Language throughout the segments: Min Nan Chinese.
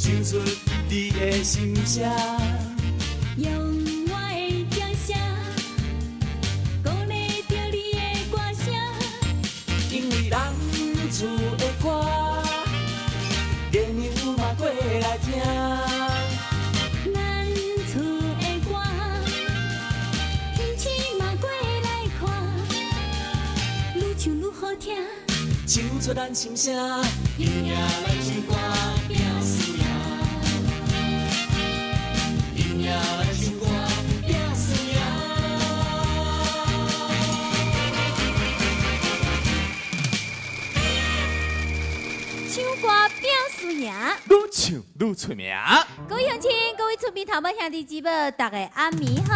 唱出你的心聲。用我的掌聲，鼓勵著你的歌聲。因為咱厝的歌，月娘嘛過來聽。咱厝的歌，天星嘛過來看，愈唱愈好聽。唱出咱心聲，贏贏來唱歌拼輸贏，贏贏來唱歌拼輸贏。唱歌拼輸贏，愈唱愈出名。各位鄉親，各位厝邊頭尾兄弟姊妹，大家暗暝好。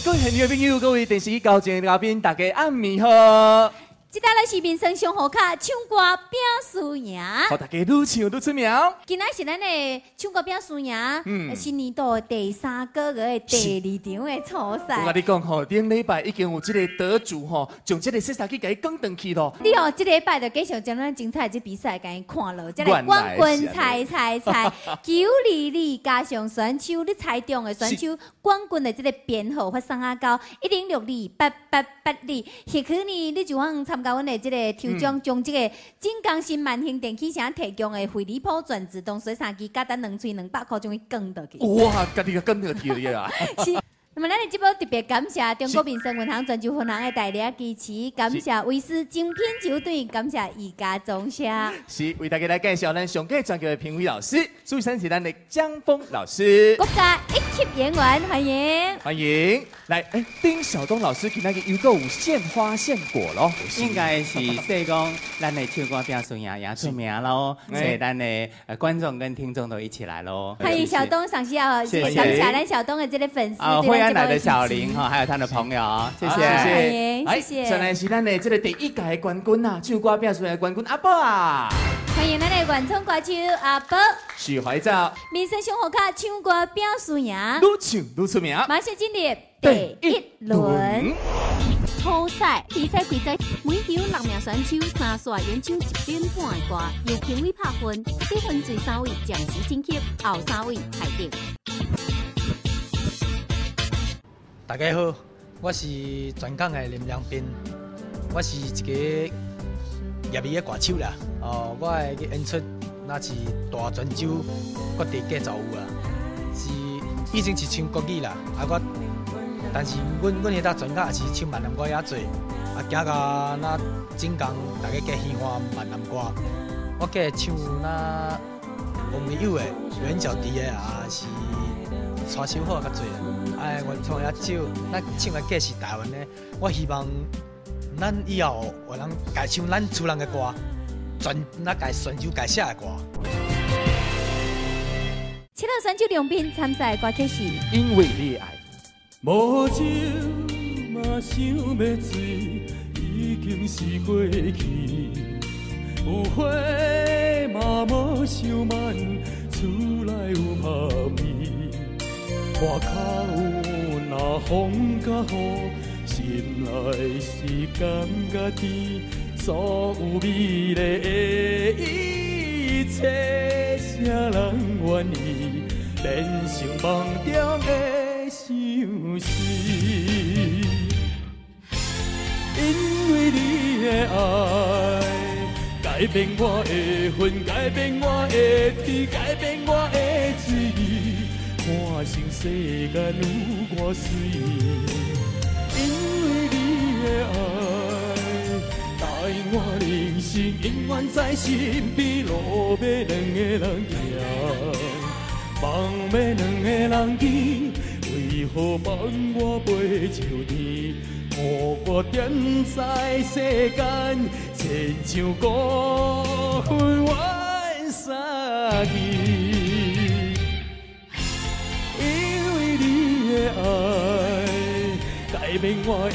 各位現場的朋友，各位電視機前的嘉賓，大家暗暝好。這搭咧是民生上好卡唱歌拼輸贏。予大家愈唱愈出名。今仔是咱的唱歌拼輸贏，新年度的第三個月的第二場的初賽。我共你講吼，頂禮拜已經有這個得主吼，將這個洗衫機共伊捲轉去咯。你哦，這禮拜就繼續將咱精彩的這比賽共伊看落，這個冠軍猜猜猜922加上選手，你猜中的選手冠軍的這個編號發送啊到10628882，或許呢，你就可能參加阮的這個抽獎，將這個錦江新萬興電器城提供的飛利浦全自動洗衫機，價值兩錘200箍，將伊捲倒去。哇，家己共捲倒去了啊！是。那麼，咱的節目特別感謝中國民生銀行泉州分行的大力支持，感謝威斯精品酒店，感謝宜家裝飾。是為大家來介紹咱上屆全球的評委老師，首先是咱的江峰老師，國家一級演員，歡迎歡迎。來，欸，丁曉東老師今仔日又閣有獻花獻果咯，應該是說講咱的唱歌拼輸贏贏出名咯，所以咱的觀眾跟聽眾都一起來咯。歡迎曉東上司啊，謝謝感謝咱曉東的這個粉絲。惠安來的小林哈，還有他的朋友，謝謝，歡迎，謝謝。再來是咱的這個第一屆的冠軍啊，唱歌拼輸贏的冠軍阿寶啊，歡迎咱的原創歌手阿寶，許懷兆，民生生活卡唱歌拼輸贏，愈唱愈出名，馬上進入第一輪初賽比賽規則，每場六名選手三線演唱一遍半的歌，由評委拍分，得分最三位暫時晉級，後三位排定。大家好，我是全港的林良斌，我是一個業餘的歌手啦。哦，我的演出若是大泉州各地計就有啦，是以前是唱國語啦，啊我，但是阮彼搭全港也是唱閩南歌也濟，啊行到那浙江，大家計喜歡閩南歌，我計唱那王美友的、袁小迪的，啊是蔡秀好較濟。哎，原創也少，咱唱的歌是台灣的。我希望咱以後有人家唱咱厝人的歌，全咱家選手家寫的歌。七號選手梁斌參賽的歌曲是《因為你的愛》。無情嘛想欲醉，已經是過去。有花嘛無想慢，厝內有香味。外口若風甲雨，心內是感覺甜。所有美麗的一切，啥人願意變成夢中的相思？因為你的愛，改變我的云，改變我的天，改變我的水。看成世間有偌媠，因為你的愛，答應我人生永遠在身邊，路欲兩个人行，夢欲兩个人見，為何放我飛上天？予我踮在世間，親像孤魂怨三更。因為你的愛，改變我的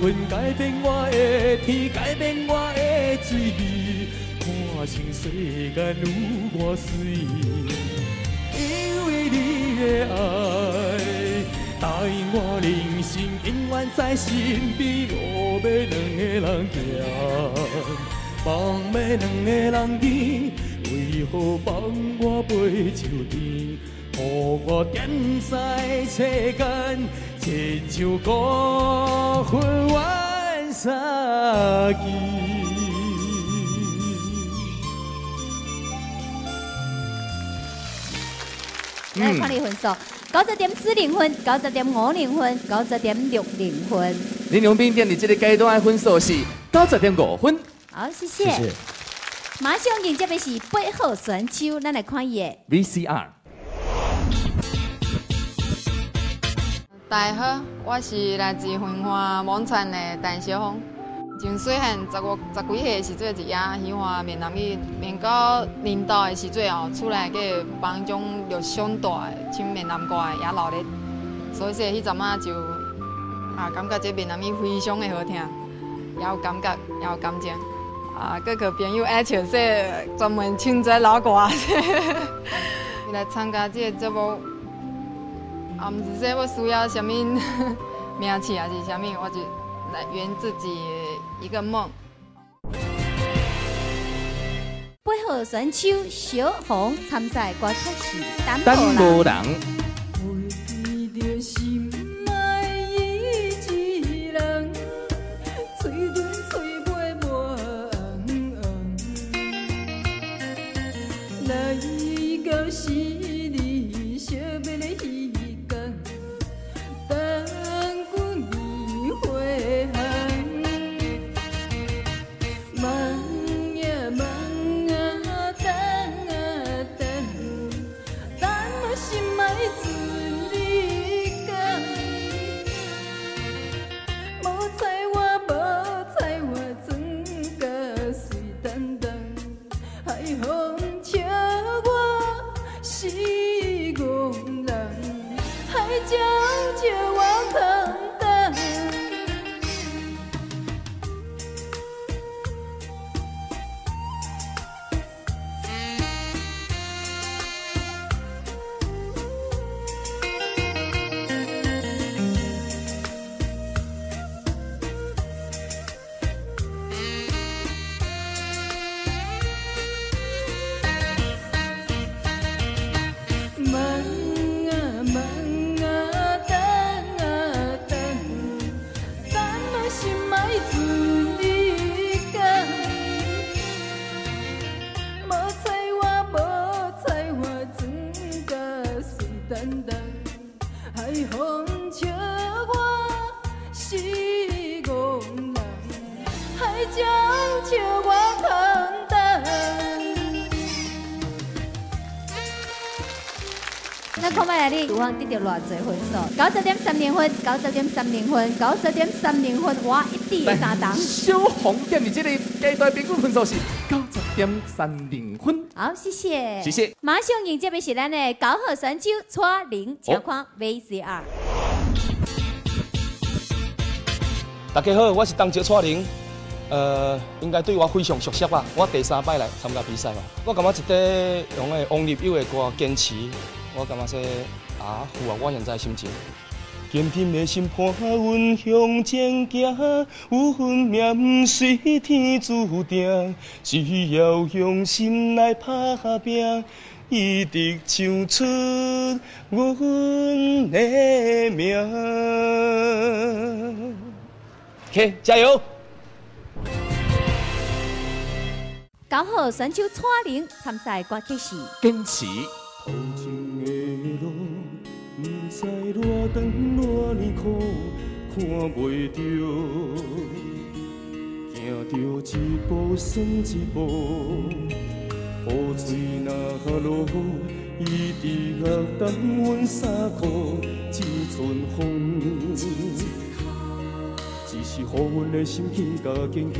云，改變我的天，改變我的水。看成世間有偌媠，因為你的愛，答應我人生永遠在身邊，路欲兩個人行，夢欲兩個人見，為为何放我飞上天？予我踮在世间，亲像孤魂怨三更。来看你分数，90.40分、90.50分、90.60分。林良斌踮伫这个阶段的分数是90.5分。好，谢谢。谢谢。马上迎接的是8号选手，咱来看伊的 VCR。大家好，我是来自云花网传的陈小凤。从细汉十几岁的时阵，就也喜欢闽南语，闽到年头的时阵哦，厝内底帮种录上大的唱闽南歌的也闹热，所以说彼阵仔就啊感觉这闽南语非常的好听，也有感觉，也有感情。啊，阁个朋友爱笑说专门唱这老歌，来参加这个节目，啊，毋是说我需要啥物名气还是啥物，我就来圆自己一个梦。8号选手小红参赛歌曲是《等无人》。得到偌济分数？90.30分、90.30分、90.30分，哇，一滴三档。小红踮伫这个阶段平均分数是90.30分。好，谢谢。谢谢。马上迎接的是咱的9号选手蔡玲，请看 VCR。大家好，我是东石蔡玲。应该对我非常熟悉吧？我第3摆来参加比赛嘛。我感觉一块用个王立友的歌坚持，我感觉说。啊，符合我现在心情。坚挺的心伴阮向前行，有运命毋是天注定，只要用心来打拼，一直唱出阮的名。OK，加油！9号选手蔡玲参赛歌曲是《坚持》。不知偌长偌呢苦，看袂著，行著一步算一步，雨水若落，伊直压重阮衫裤这阵风，只是予阮的心更加坚强，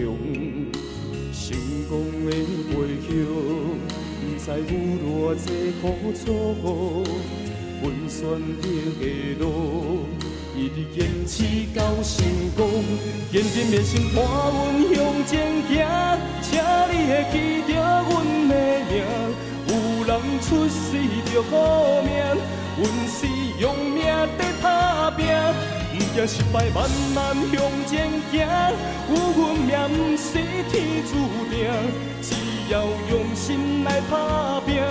成功的袂晓，不知有偌济苦楚。阮选择的路，一直坚持到成功。坚定的心伴阮向前行，请你会记得阮的名。有人出世着好命，阮是用命在打拼。不惊失败，慢慢向前行。有运命不是天注定，只要用心來打拼，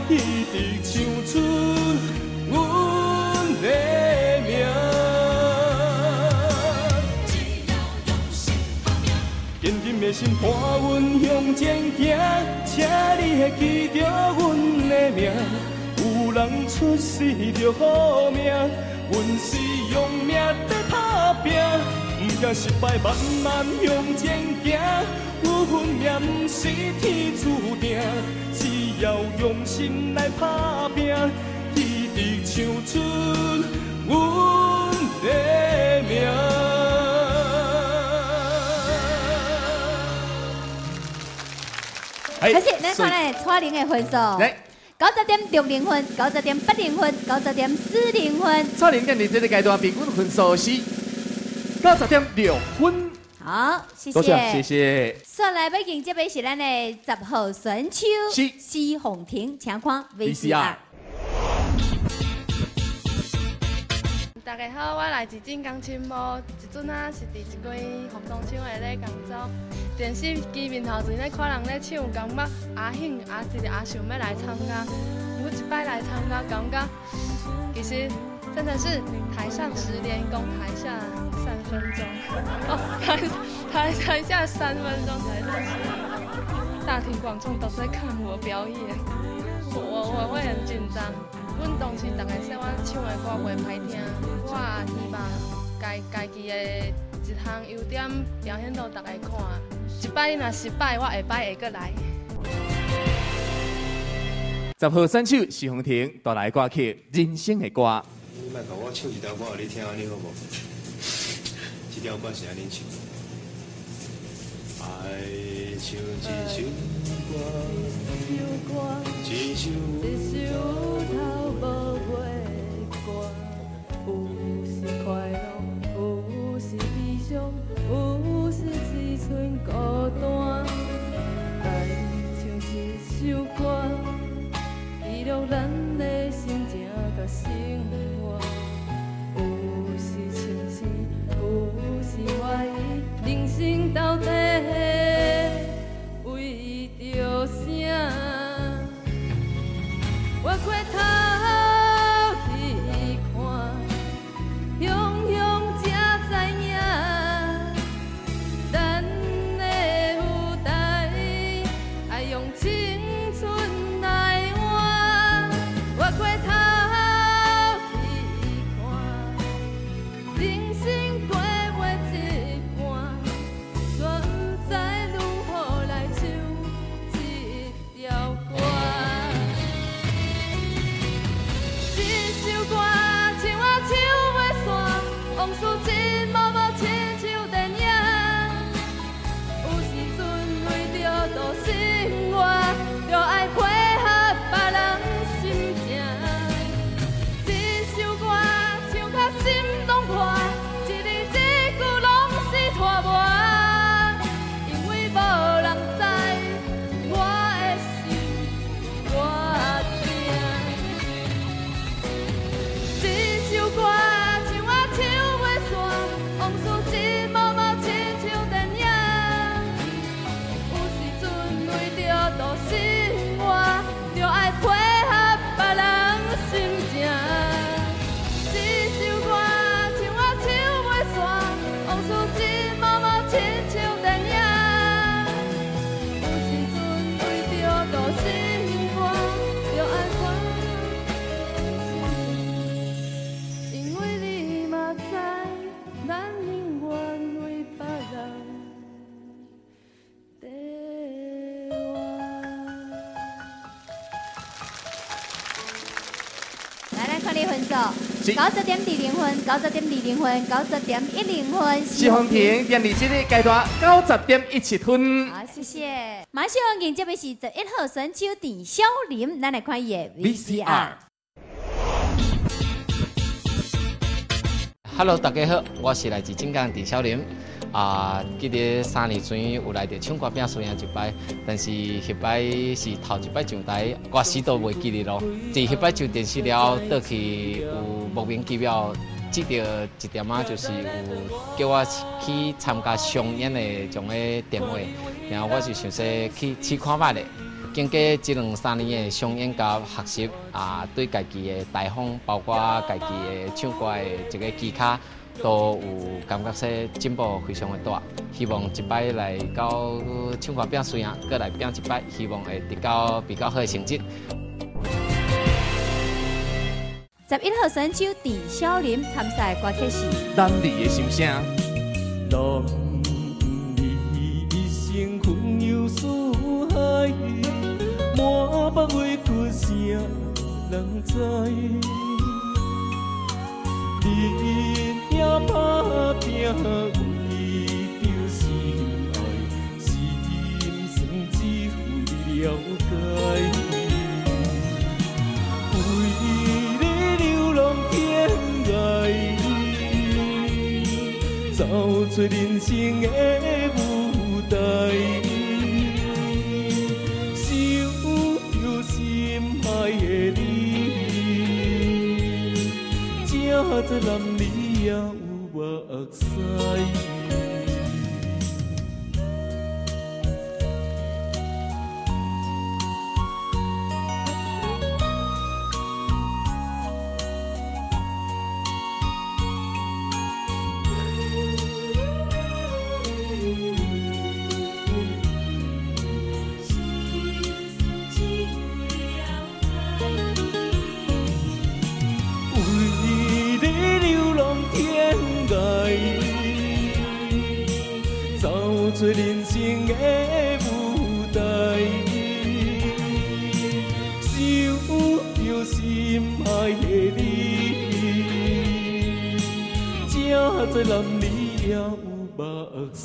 一直唱出阮的名。只要用心打拼，坚定的心伴阮向前行，請你會記著阮的名。有人出世著好命，阮是用命在打拼，毋驚失敗，慢慢向前行。阮命毋是天注定，只要用心來打拼，一直唱出阮的名。開始，咱看咧蔡玲的分數。90.60分、90.80分、90.40分。蔡玲今日這個階段平均分數是90.6分。好，謝謝。多謝，謝謝。煞來要迎接的是咱的10號選手施鳳婷，請看 VCR。大家好，我來自晉江青埔，這陣啊是佇一間服裝廠的咧工作。電視機面頭前咧看人咧唱，感覺阿興阿一個阿想欲來參加。我一擺來參加，感覺其實真的是台上10年功，台下3分鐘。哦，台下3分鐘，台上10年功。大庭廣眾都在看我表演，我會很緊張。阮當時逐个說我唱的歌袂歹聽，我也希望家己的一項優點表現予大家看。一擺若失敗，我下擺會閣來。10號選手施鳳婷帶來歌曲《人生的歌》。你莫共我唱一條歌予你聽，按呢好無？這條歌是按呢唱。愛唱一首歌，一首頭無尾歌，有時快樂，有時悲傷，有時一寸孤單。愛唱一首歌，記錄咱的心情佮生活。有時清醒，有時懷疑，人生到底為著啥？我回頭去看，雄雄才知影，咱的舞台愛用青春來換。我回頭去看，人生過袂一半，煞不知如何來唱這條歌。這首歌唱啊唱袂散，往事一幕幕親像電影。有時陣為著度生活，著愛配合別人心情。這首歌唱甲心攏破，一字一句攏是拖磨。因為無人知我的心偌疼。這首歌唱啊唱袂散，往事一幕幕親像電影。有時陣為著度生活，著愛配合別人心情。這首歌唱啊唱袂散，往事一幕幕親像電影。有時陣為著度生活，著愛看心情。因為你嘛知，咱永遠為別人在活。來，咱看你分數，90.20分、90.20分、90.10分。施鳳婷踮佇這個階段90.17分。好，謝謝。馬上迎接的是11號選手鄭小林，咱來看伊的 VCR。 Hello，大家好，我是來自晉江鄭小林。啊，記得3年前有來著唱歌拼輸贏一擺，但是彼擺是頭一擺上台，歌詞都袂記得咯。自彼擺上電視了，倒去有莫名其妙接到一點仔，就是有叫我去參加商演的種个電話。然后我是想说去试看觅咧。经过这两三年的上演佮学习啊，对家己的台风，包括家己的唱歌的这个技巧，都有感觉说进步非常的大。希望一摆来到唱歌拼输赢，阁来拼一摆，希望会得到比较好的成绩。11号选手郑小林参赛歌曲是《男儿的心声》。男儿一生魂游四海，满腹委屈啥人知？日夜打拼为着心爱，心酸只有你了解。为你流浪天涯，走出人生的舞台，想着心爱的你，才知男儿也有目屎。出人生的舞台，想着心爱的你，才知男儿也有目屎。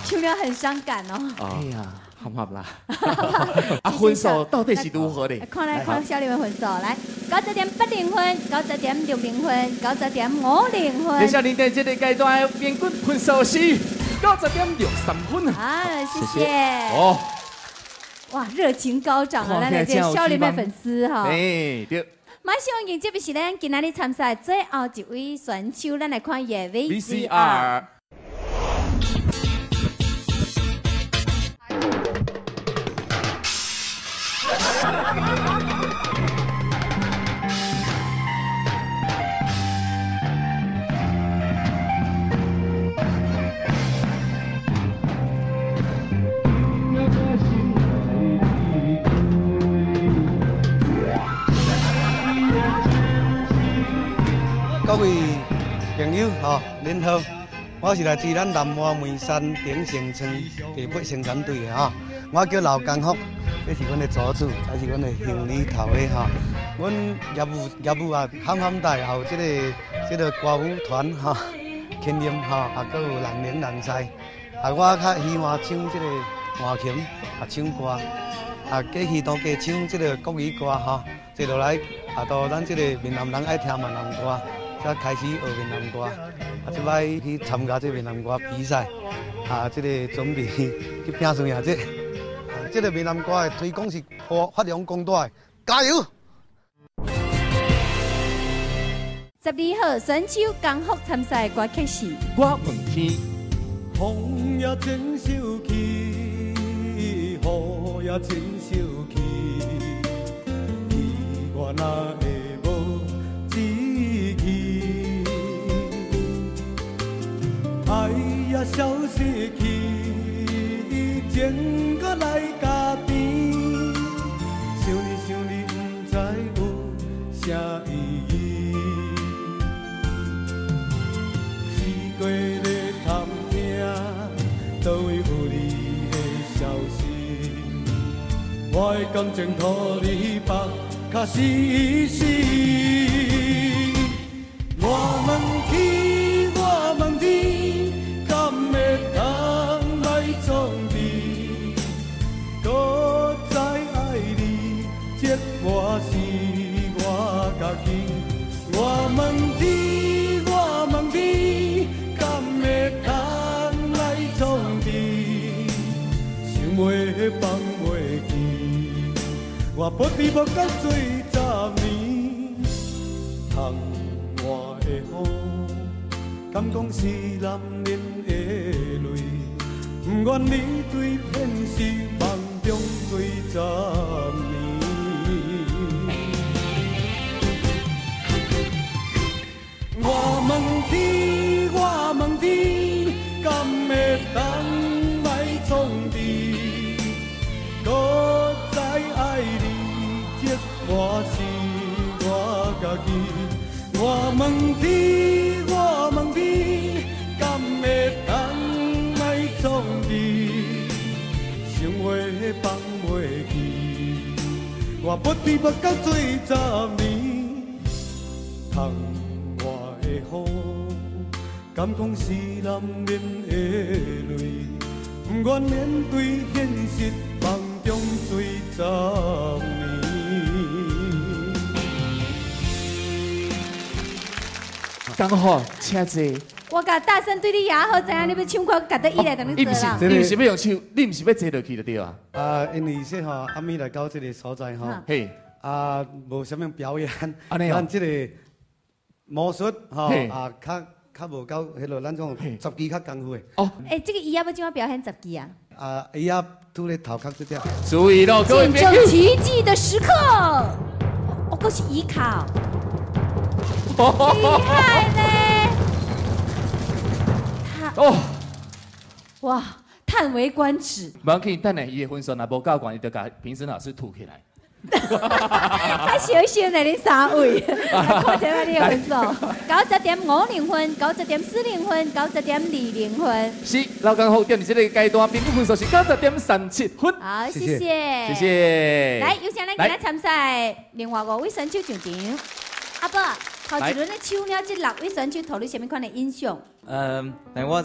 唱了很伤感哦。哎呀，含合啦！啊，分数到底是如何的？看来看小林的分数，来90.80分，90.60分，90.50分。李小林在这个阶段的平均分数是90.63分。啊，谢谢。哦，哇，热情高涨啊！咱的这个小林的粉丝哈。哎，对。马上迎接的是咱今仔日参赛最后一位选手，咱来看伊的 VCR。各位朋友吼，您好，我是来自咱南华梅山顶生村第八生产队的吼，我叫刘江福，这是阮的组长，这是阮的乡里头的吼。阮业务啊，喊喊带，还有这个歌舞团吼，轻音吼，啊，阁有人灵人才，啊，我较喜欢唱这个换琴啊，唱歌，啊，过去都加唱这个国语歌吼，接落来啊，到咱这个闽南人爱听闽南歌。才开始学闽南歌，啊，这摆去参加这闽南歌比赛，啊，这个准备去拼输赢这，这个闽南歌的推广是发扬光大的，加油！12号选手江福参赛歌曲是《我问天》。风也真受气，雨也真受气，气我哪会无志气？爱也消失去，情阁来加甜。想你想你，不知有啥意义。四季咧探听，佗位有你的消息？我的感情托你放较死死。我问天，我问天，敢会通来创治？搁再爱你，这磨是我家己。我问天，我问天，敢会通来创治？想袂放袂记，我不知不觉醉十年，窗外的雨，甲敢講是男人的淚？不願面對現實，夢中醉十年。我問天，我問天，敢會當莫創治？閣再愛你，這磨是我家己。我問天，我問天，敢會當莫創治？生活放袂記，我不知不覺醉十年。窗外的雨，敢講是男人的淚？不願面對現實，夢中醉十年。剛好，請坐。我共大聲對你也好，知影你欲唱歌，共得伊來同你做啦。你毋是欲用手，你毋是欲坐落去就對啊。啊，因為說吼，暗暝來到這個所在吼，嘿，啊，無啥物表演，咱這個魔術吼啊，較較無夠彼落，咱種雜技較功夫的。哦，欸，這個伊仔欲怎樣表演雜技啊？啊，伊仔拄咧頭殼這點。注意咯，各位見證奇蹟的時刻，哦，閣是伊卡。厲害呢！他哦，哇，嘆為觀止。無要緊，等下伊的分數若無夠懸，伊就共評審老師吐起來。較小心的，恁三位，來看一下你的分數，90.50分，90.40分，90.20分。是，老江湖點佇這個階段，平均分數是90.37分。好，謝謝，謝謝。來，有請咱今仔參賽另外五位選手上場。阿伯，頭一輪咧唱了，這六位選手予你啥物款的印象？但我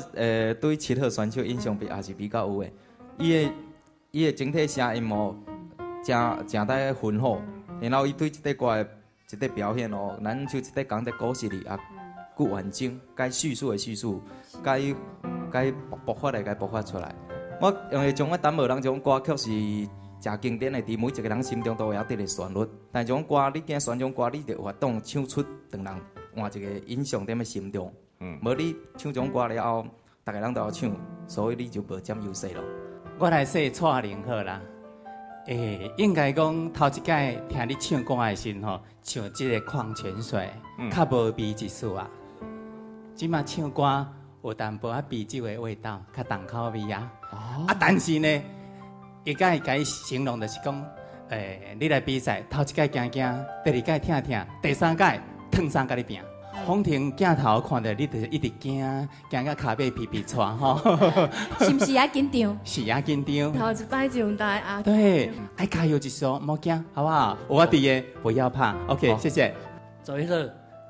對七號選手印象比也是比較有的，伊的整體聲音哦，誠誠帶渾厚，然後伊對這塊歌的這塊表現哦，咱像這塊講的故事裡啊，夠完整，該敘述的敘述，該爆發的該爆發出來。我因為將我淡薄人這種歌曲是誠經典的，佇每一個人心中都會曉得的旋律。但這種歌，你驚選這種歌，你就有法度唱出當人換一個印象踮咧心中。無你唱這種歌了後，逐个人都要唱，所以你就無佔優勢咯。我來說蔡玲好啦。欸，應該講頭一擺聽你唱歌的時候，唱這個礦泉水，較無味一絲啊。這馬唱歌有淡薄仔啤酒的味道，較重口味啊。啊，但是呢，伊共伊形容就是講，欸，你來比賽，頭一擺驚驚，第二擺疼疼，第三擺燙衫共你拼。風庭鏡頭看著你，就是一直驚，驚到跤尾皮皮喘吼。是毋是也緊張？是也緊張。頭一擺上台啊。對，愛加油一絲，莫驚，好不好？有我佇的，不要怕。OK，謝謝。十一號，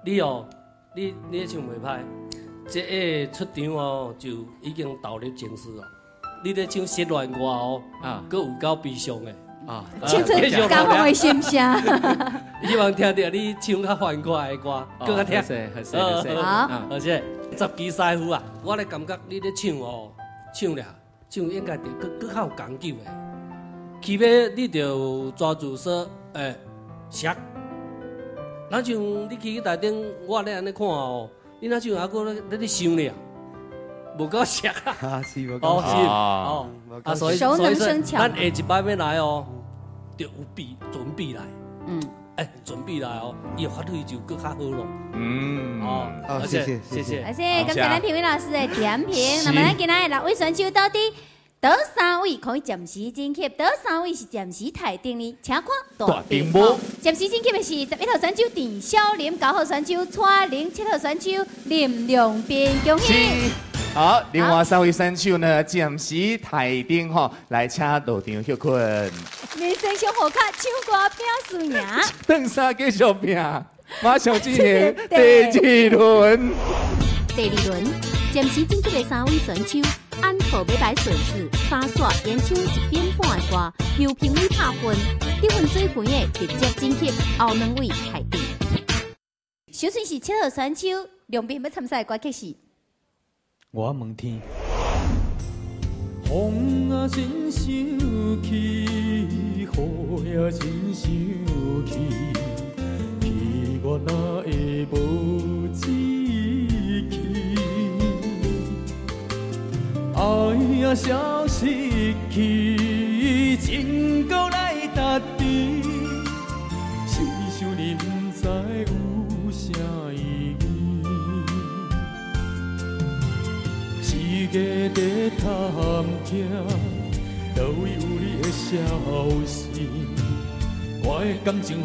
你哦，你唱袂歹，這個出場哦就已經投入情緒咯。你咧唱失戀歌哦，啊，閣有夠悲傷的。啊！唱出江風的心聲。希望聽著你唱較歡快的歌，閣較聽。好，謝謝。好，而且十支師傅啊，我咧感覺你咧唱哦，唱了唱應該著閣較有講究的。起碼你著抓住說，欸，熟。若像你去台頂，我咧按呢看哦，你若像猶閣咧想咧，無夠熟啊。是無夠熟。哦，啊，所以所以咱下一擺欲來哦。就有備準備來，欸，準備來哦，伊發揮就閣較好咯。哦，好，謝謝，謝謝。謝謝，感謝咱評委老師的點評。那麼咱今仔的六位選手到底佗三位可以暫時晉級，佗三位是暫時待定呢？請看大屏幕。暫時晉級的是11號選手鄭小林，9號選手蔡玲，7號選手林良斌，恭喜！好，另外三位選手呢，暫時待定吼，來請落場歇睏。人生上好卡，唱歌拼輸贏。轉衫繼續拼，馬上進行第二輪。第二輪，暫時晉級的三位選手，按號碼牌順序，三線演唱一遍半的歌，由評委拍分，得分最懸的直接晉級，後兩位待定。首先是7號選手梁斌欲參賽的歌曲是。我問天，風啊真生氣，雨也真生氣，氣我哪會無志氣？爱啊消失去，情阁来达致，想你想你，毋知有啥意义。世界在探听，佗位有你的消息？我的感情予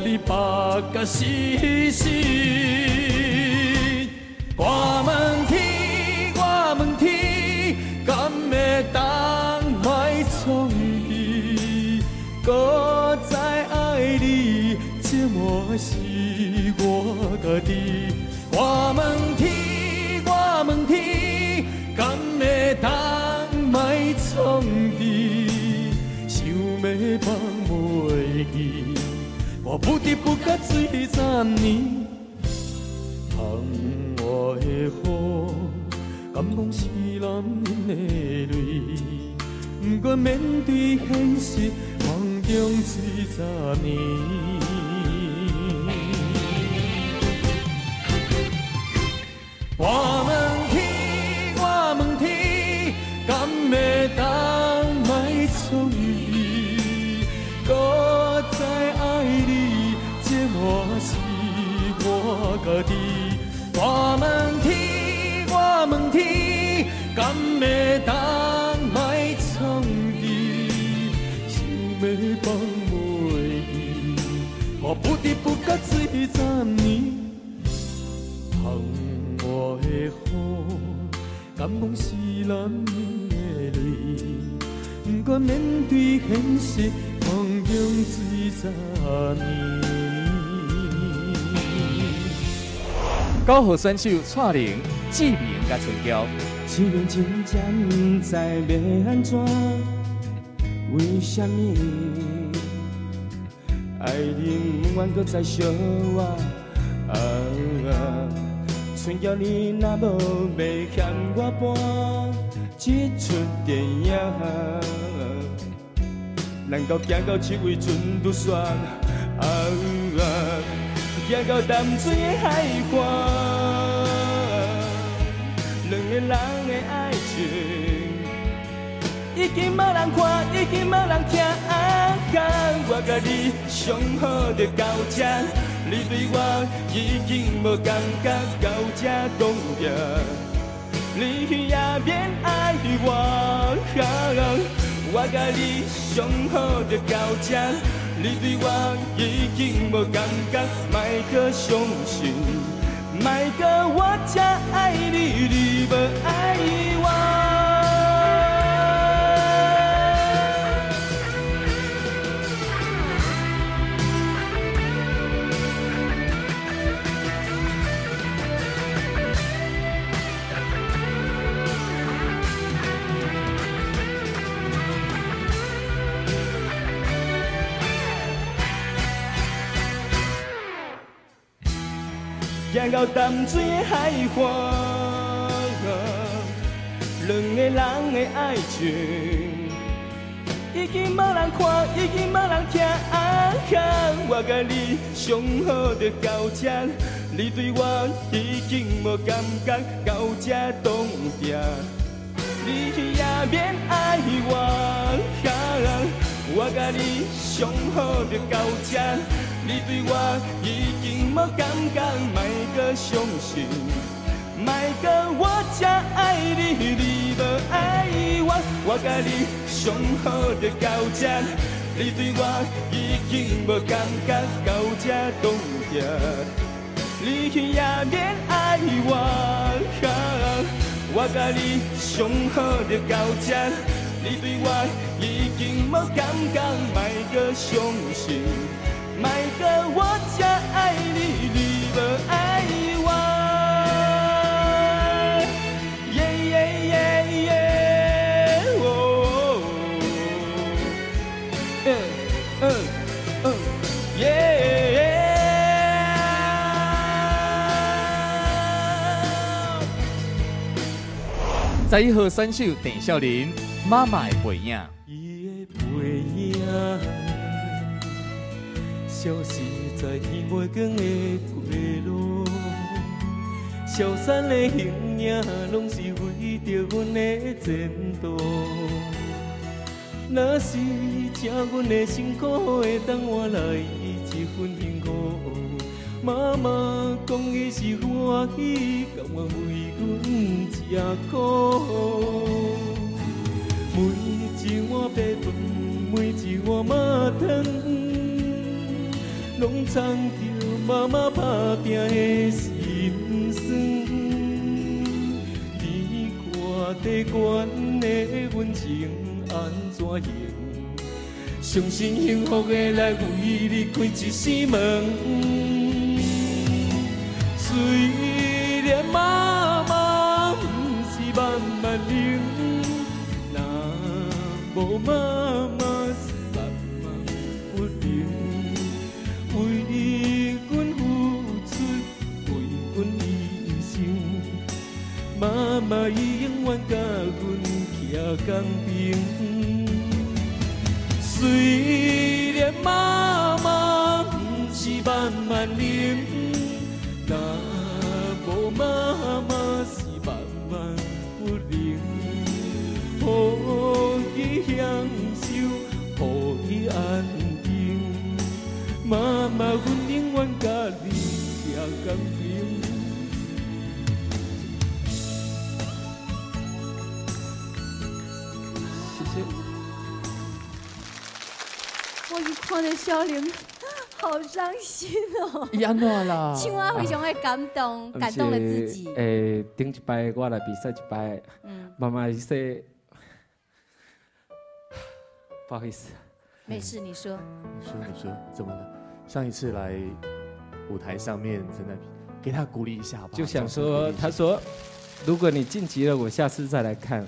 你缚甲死死。我问天，我问天，敢会当莫创治？搁再爱你，这磨是我家己。我问天，我问天，敢会当莫创治？想欲放袂记，我不知不觉醉十年。窗外的雨，敢讲是男人的泪？不过面对现实，梦中醉十年。我问天，我问天，敢会当莫创治？搁再爱你，这磨是我家己。我问天，我问天，敢会当莫创治？想欲放袂记，我不知不觉醉十年。窗外的雨，敢讲是男人的泪？不过面对现实，梦中醉十年。9号选手蔡玲、志明佮春娇。这段真正不知要按怎，为啥物爱你不愿阁再相我？啊，春娇你若无欲嫌我搬这出电影，难道行到这位阵拄煞？啊，行到淡水的海岸，两个人的爱情已经无人看，已经无人听。我佮你上好就到这，你对我已经无感觉，到这冻结，你也免爱我。我佮你上好就到这，你对我已经无感觉，莫阁伤心，莫阁我这爱你，你无爱我。行到淡水的海岸，两个人的爱情已经无人看，已经无人听。我佮你上好就到这，你对我已经无感觉，到这冻定，你也免爱我。我佮你上好就到这。你对我已经无感觉，莫阁伤心，莫阁我这爱你，你无爱我。我佮你上好就到这，你对我已经无感觉，到这冻结，你也免爱我。我佮你上好就到这，你对我已经无感觉，莫阁伤心。莫阁我这爱你，你无爱我。耶耶耶耶，哦，嗯嗯嗯，耶。11号选手郑少林，妈妈的背影。伊的背影消失在天袂光的过路，是消散的形影，拢是为著阮的前途。若是这阮的辛苦会当换来一份幸福，妈妈讲伊是欢喜，甘愿为阮吃苦。每一碗白饭，每一碗肉汤，拢藏著妈妈打拼的心酸。天看地悬的温情按怎还？相信幸福会来为你开一扇门。虽然妈妈不是万万能，若无妈妈是万万不能。为阮付出，为阮牺牲，妈妈伊永远佮阮徛仝边。虽然妈妈不是万万能，若无妈妈是万万不能。予伊享受，予伊安定。妈妈，阮永远佮你徛仝边。谢谢。我一看到小玲，好伤心哦。伊按怎啦？唱啊，非常的感动，感动了自己。欸，顶一摆我来比赛一摆，妈妈是说，不好意思。没事，你说。你说，你说，怎么了？上一次来舞台上面，真的给他鼓励一下吧。就想说，他说，如果你晋级了，我下次再来看。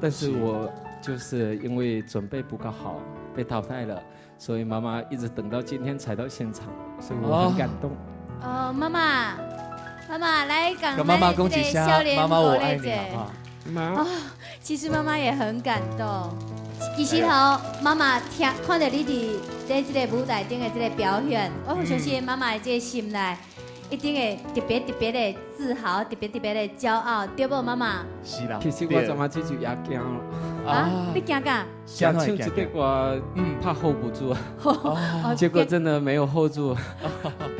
但是我就是因为准备不够好，被淘汰了，所以妈妈一直等到今天才到现场，所以我很感动。哦，妈妈，妈妈来讲，跟妈妈恭喜一下，妈妈我爱你，好不好？妈，其实妈妈也很感动。其实吼，妈妈听看到你伫咧这个舞台顶的这个表现，我相信妈妈的这个心内一定会特别特别的自豪，特别特别的骄傲，对无，妈妈？是啦。其实我昨晚这就也惊了。啊！你惊啥？想唱这个歌，怕 hold 不住，结果真的没有 hold 住。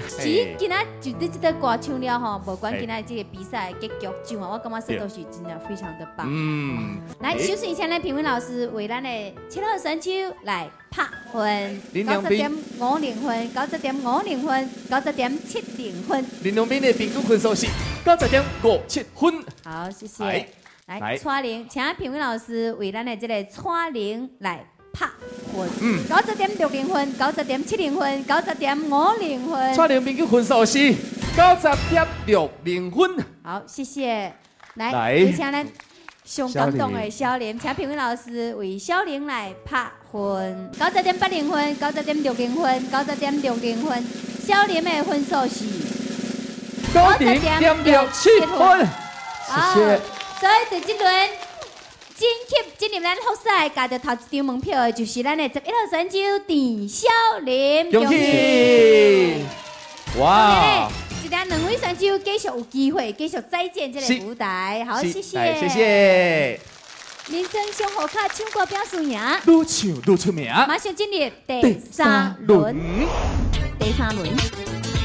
其实今仔就你这个歌唱了吼，不管今仔这个比赛结局唱啊，我感觉说都是真的非常的棒。嗯，来，首先请咱评委老师为咱的7号选手来拍分，90.50分、90.50分、90.70分。林良斌的平均分数是90.57分。好，谢谢。来，蔡玲，请评委老师为咱的这个蔡玲来拍分。90.60分、90.70分、90.50分。蔡玲平均分数是90.60分。好，谢谢。来，请咱上感动的小玲，请评委老师为小玲来拍分。90.80分、90.60分、90.60分。小玲的分数是90.67分。谢谢。所以，伫这轮晋级进入咱复赛，加到头一张门票的，就是咱的11号选手郑小林。恭喜！哇！这两位选手继续有机会，继续再见这个舞台。好，谢谢，谢谢。民生上好卡唱歌表输赢，愈唱愈出名。马上进入第三轮。第三轮，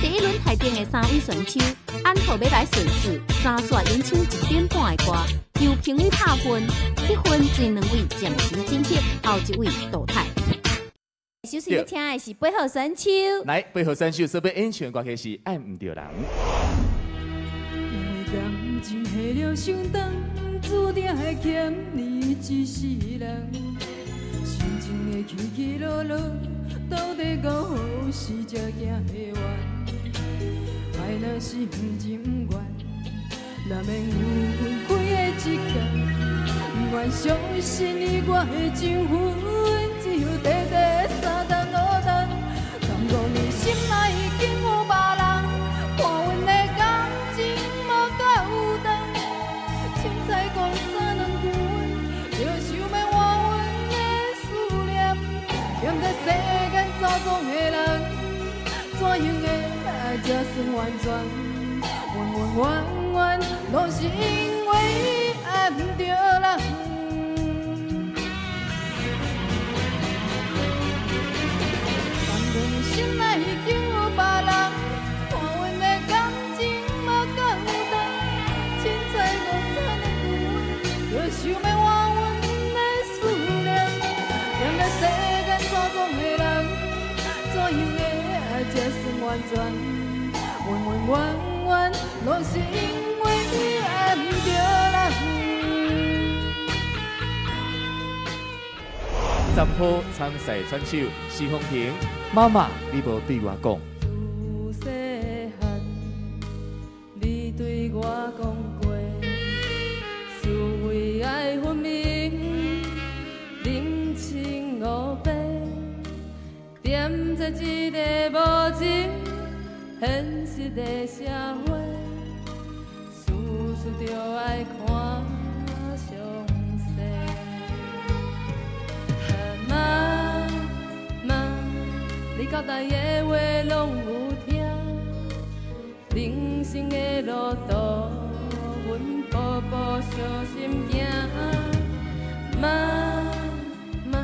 第一轮台顶的三位选手，按号码来顺序，三线演唱1点半的歌，由评委拍分，得分前两位暂时晋级，后一位淘汰。首先要请的是8号选手。来，8号选手所要演唱的歌曲是《爱毋著人》。因为感情下了伤重，注定会欠你一世人。心情的起起落落，到底到何时才行会完？爱若是毋情毋愿，难免有分开的一天。不愿相信你我的情分，只有短短3冬5冬。敢讲你心内已经有别人，看阮的感情无够长。凊彩讲三两句话，就想欲换阮的思念。踮这世间走总的人，怎样会爱才算完全？完完完完拢是因为爱毋著人。放阮心内求别人，看阮的感情嘛够重，凊彩五三的句话，就想欲换阮的思念。踮咧世间怎总的人，怎样的爱才算完全？永永远远，拢是因为爱毋著人。10号参赛选手施风婷，妈妈，你无对我讲。自细汉，你对我讲过，是非爱分明，人情乌白，踮在这个无情现实的社会，事事著爱看详细。妈妈，你交代的话拢有听，人生的路途，阮步步小心行。妈妈，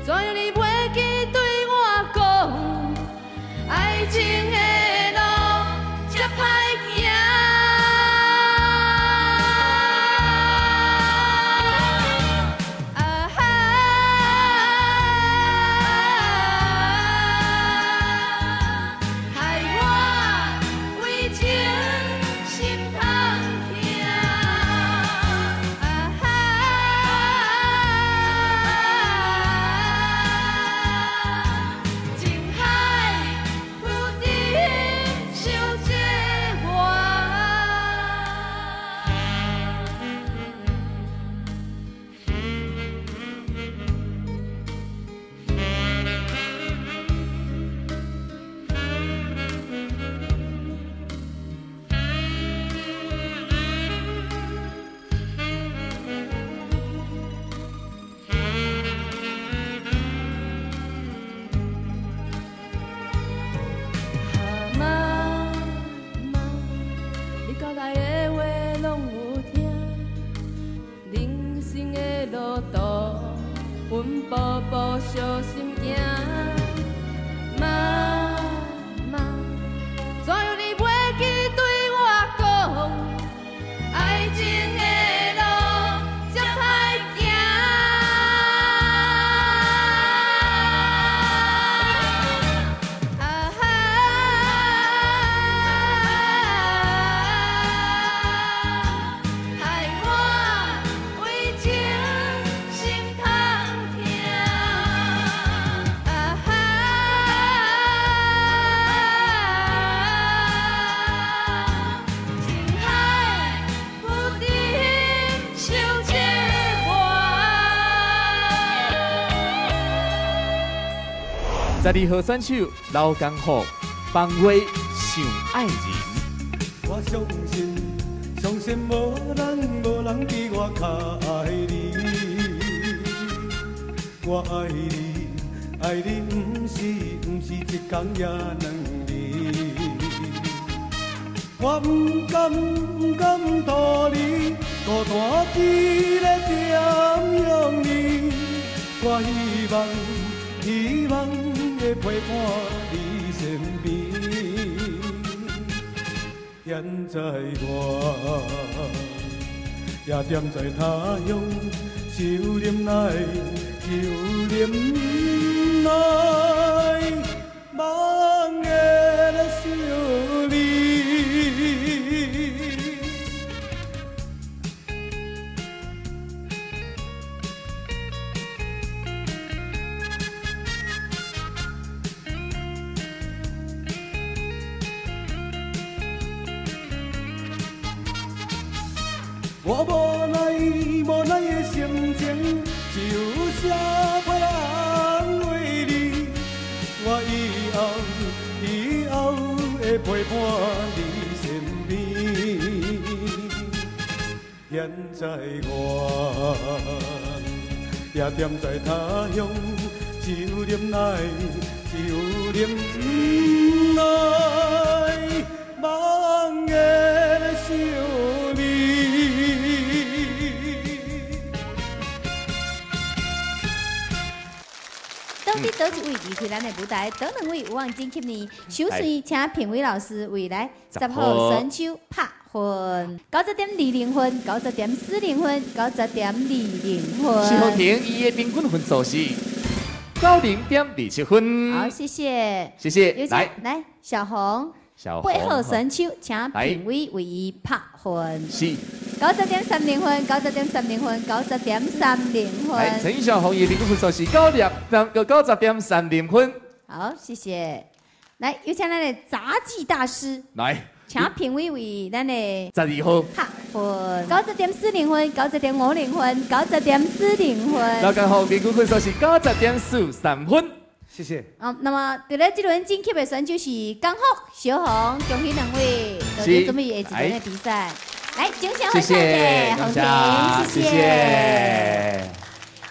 怎样你袂记对我讲，爱情的路这歹行。啊哈，害我为情心痛疼。啊哈，情海浮沉受折磨。妈妈，你交代的话拢有听，人生的路途，阮步步小心行。妈妈，怎样你袂记对我讲，爱情的路这歹行。啊哈，害我为情心痛疼。啊哈，情海浮沉受折磨。 12号选手刘江福，放话想爱人。我相信，相信无人无人比我较爱你。我爱你，爱你毋是一天也两日。我毋甘毋甘脱离，孤单一个惦向你。我希望希望会陪伴你身边。现在我也踮在他乡，想忍耐，想忍耐，梦会来想你。我无奈无奈的心情，只有写批人为你。我以后以后会陪伴你身边。现在我也踮在他乡，只有忍耐，只有忍耐，梦会来想你。伫佗一位离开咱的舞台，佗两位有望晋级呢？首先，请评委老师为来10号选手拍分，90.20分，90.40分，90.20分。徐宏庭伊的平均分数是90.27分。好，谢谢，谢谢。来来，小红，小红，八号选手，请评委为伊拍分。是。90.30分，90.30分，90.30分。来，陈小红伊的平均分数是90.30分。好，谢谢。来，有请咱的杂技大师。来。请评委为咱的12号拍分，90.40分，90.50分，90.40分。老干好，平均分数是90.43分。谢谢。好，那么伫咧这轮晋级的选手是江福、小红，恭喜两位，都准备下一轮的比赛。来，掌声欢迎红婷，谢谢。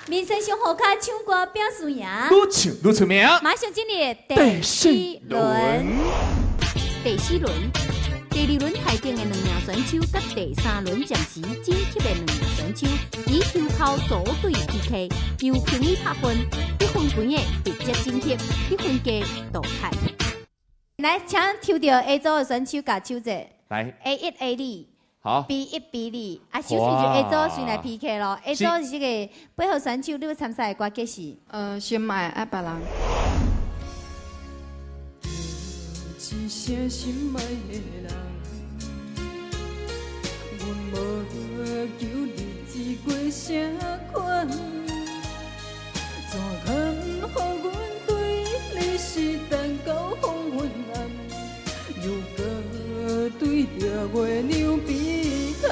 民生上好卡唱歌拼输赢，愈唱愈出名。马上进入第四轮，第四轮。第二轮排定的两名选手，佮第三轮暂时晋级的两名选手，以抽鬮组队 PK，由评委拍分，得分悬的直接晋级，得分低淘汰。来，请抽著 A 组的选手共手者。来。 A1 A2。好。 B1 B2，啊，首先就 A 组先来 PK 咯。A 组是这个8号选手，你欲参赛的歌曲是？心爱爱别人。一声心爱的人。阮无求日子过啥款，怎堪予阮对你是等到黄昏暗，又阁对著月娘悲叹，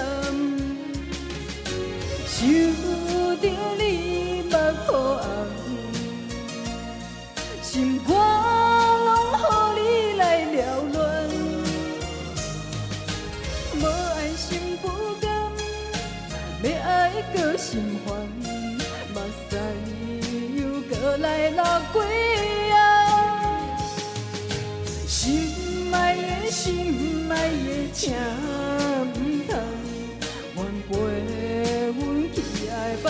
想著你目眶红，心肝拢予你来撩乱，无爱心不甘，欲爱阁心烦，目屎又阁来流几行。心爱的，心爱的，请毋通怨陪阮去爱别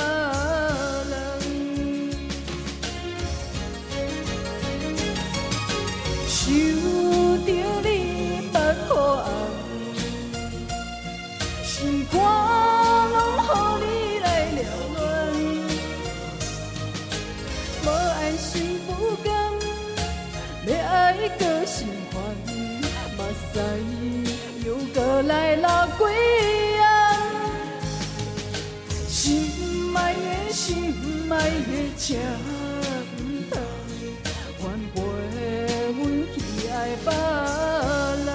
人。想著你目眶红，心肝拢予你来撩乱，无爱心不甘，欲爱阁心烦，目屎又阁来流几行。心爱的，心爱的，请毋通怨陪阮去爱别人。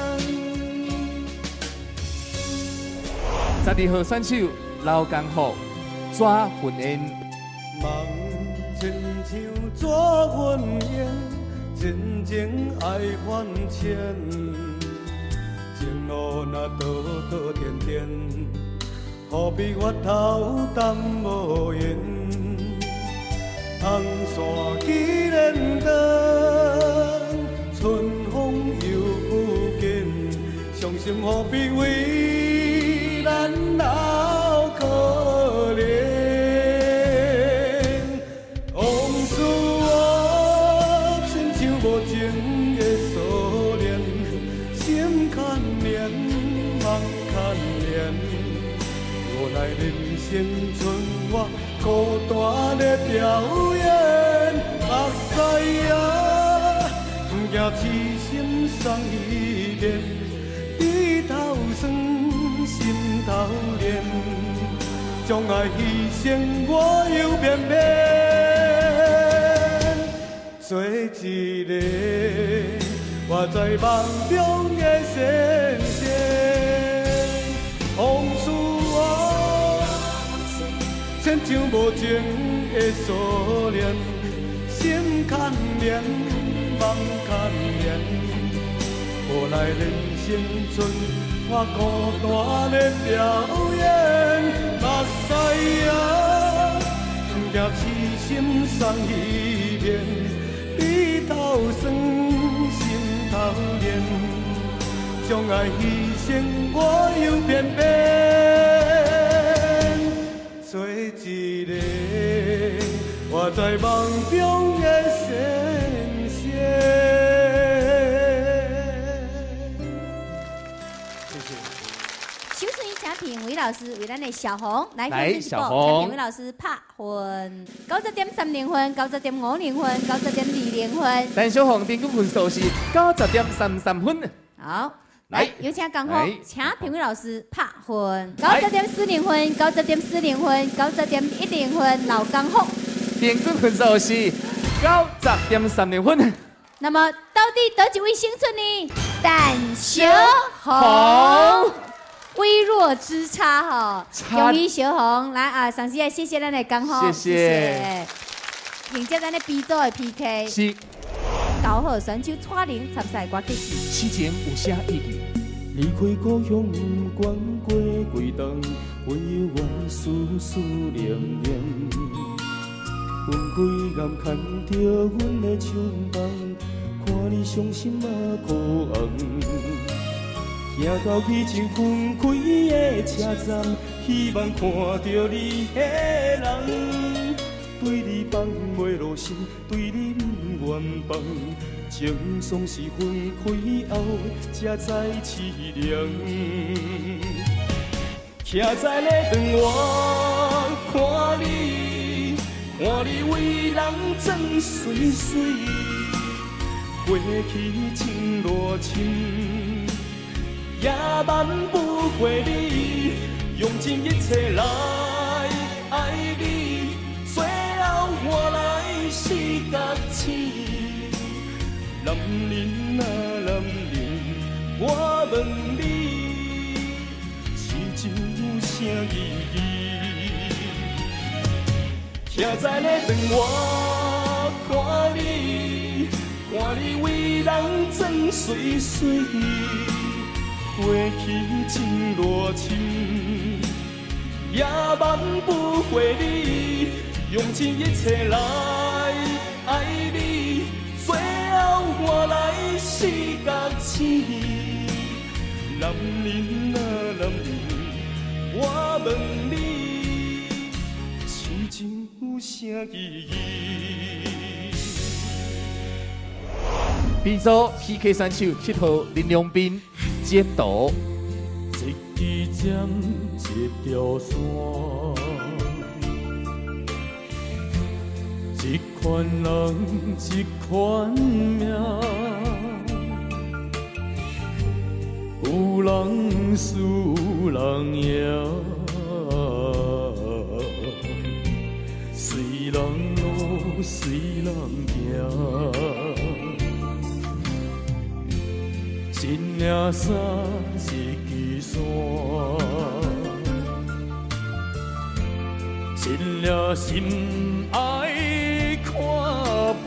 12号选手刘江福，纸云烟。梦亲像纸云烟，真情爱万千。情路若倒倒颠颠，何必越头担无闲？红线既然断，春风又不见，伤心何必为咱流可怜？往事啊，亲像无情的锁链，心牵连，梦牵连。无奈人生剩我孤单咧表演，目屎啊，毋惊痴心送彼边，低头酸，心头连，将爱牺牲我又偏偏，做一个活在梦中的神仙。往事啊，亲像无情的锁链，心牵连，梦牵连。无奈人生剩我孤单咧表演，目屎啊，毋惊痴心送彼边，低头酸，心头连，将爱牺牲我又偏偏，做一个活在梦中的神评委老师为咱的小红来，来小红请评委老师拍分，90.30分，90.50分，90.20分。陈小红平均分数是90.33分。好，来来，有请江来峰，请评委老师拍分，90.40分，90.40分，90.10分，老江福。平均分数是90.30分。那么，到底得几位胜出呢？陈小红红，微弱之差哈，差恭喜小红来啊！上次也谢谢咱的江峰，谢谢。迎接咱的 B 组的 PK，是九号选手蔡玲参赛歌曲是。痴情有啥意义？离开故乡，不管过几冬，阮犹原思思念念。分开眼牵著阮的手梦，看你伤心仔苦红。行到彼情分开的车站，希望看著你彼人，对你放袂落心，对你不愿放。情总是分开后才知凄凉。徛在咧长我看你，看你为人装媠媠，过去情偌深，也挽不回你，用尽一切来爱你，最后换来是觉醒。男人啊男人，我问你，痴情有啥意义？徛在咧长我看你，看你为人装媠媠，过去情偌深，也挽不回你，用尽一切来爱你，最后换来是觉醒。男人啊男人，我问你，痴情有啥意义？ B 组 PK 选手7号林良斌剪刀。一支针，一条线，一款人，一款命。有人输，有人赢，随人路，随人行。一领衫，一支线，一领心爱看破。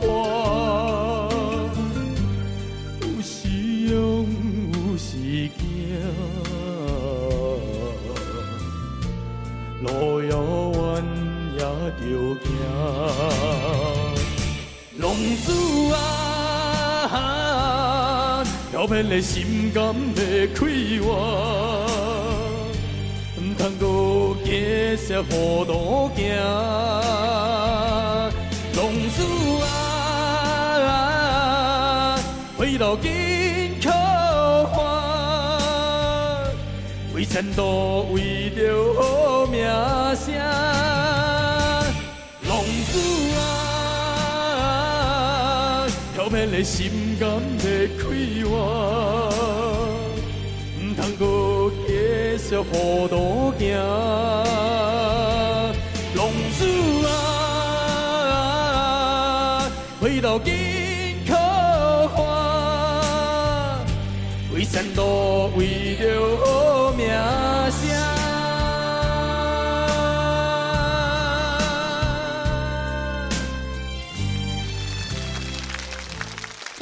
有时勇，有时惊，路遥远也著行。浪子啊，飘飘的心甘欲开活，毋通阁继续糊涂行。浪子啊，回头紧靠岸，为前途，为著好名声。浪子啊，飘飘的心甘欲开活，毋通阁继续糊涂行。浪子啊，回头紧靠岸，为前途，为著好名声。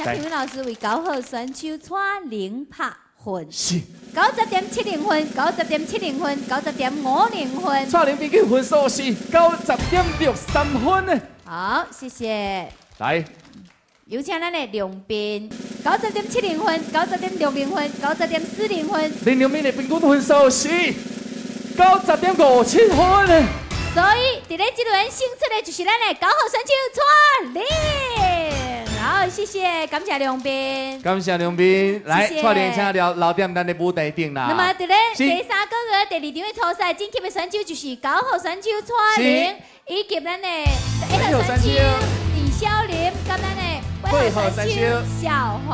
请评委老师为9号选手蔡玲拍分。是。90.70分，90.70分，90.50分。蔡玲平均分数是90.63分呢。好，谢谢。来，有请咱的梁斌，90.70分，90.60分，90.40分。林良斌的平均分数是90.57分。所以，伫咧这轮胜出的就是咱的9号选手蔡玲。好，谢謝謝，感謝兩邊。感謝兩邊，來，謝謝蔡玲請留留踮咱的舞台頂啦。那麼佇咧是第三個月第二場的初賽，晉級的選手就是9號選手蔡玲，以及咱的1號選手李小林，佮咱的8號選手小紅，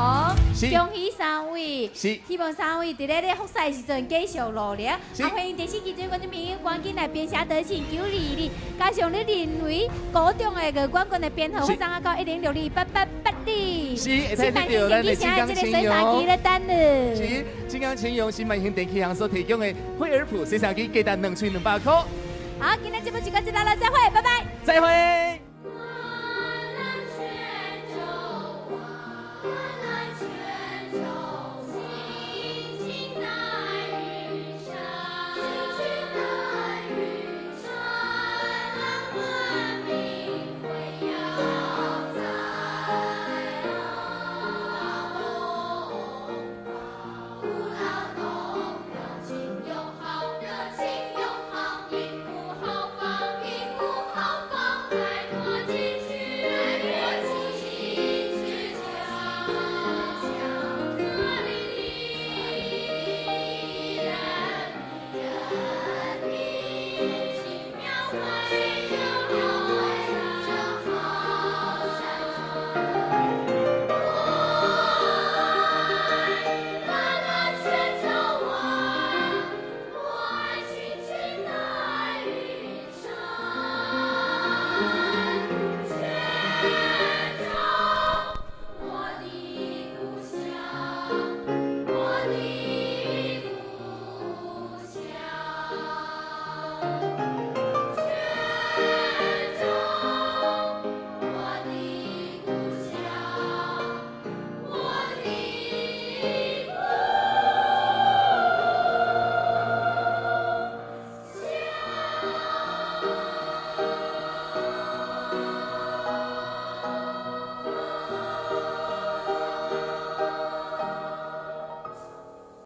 恭喜三位！希望三位佇咧咧複賽的時陣繼續努力。啊，歡迎電視機前觀眾朋友趕緊來編寫得勝922，加上你認為高中的個冠軍的編號，發送啊到10628882。是，會使得到咱的浙江這個青洗衫機咧等你。是，浙江青用新萬興電器行所提供的惠而浦洗衫機，價值2200塊。好，今天節目就到這啦，再會，拜拜。再會。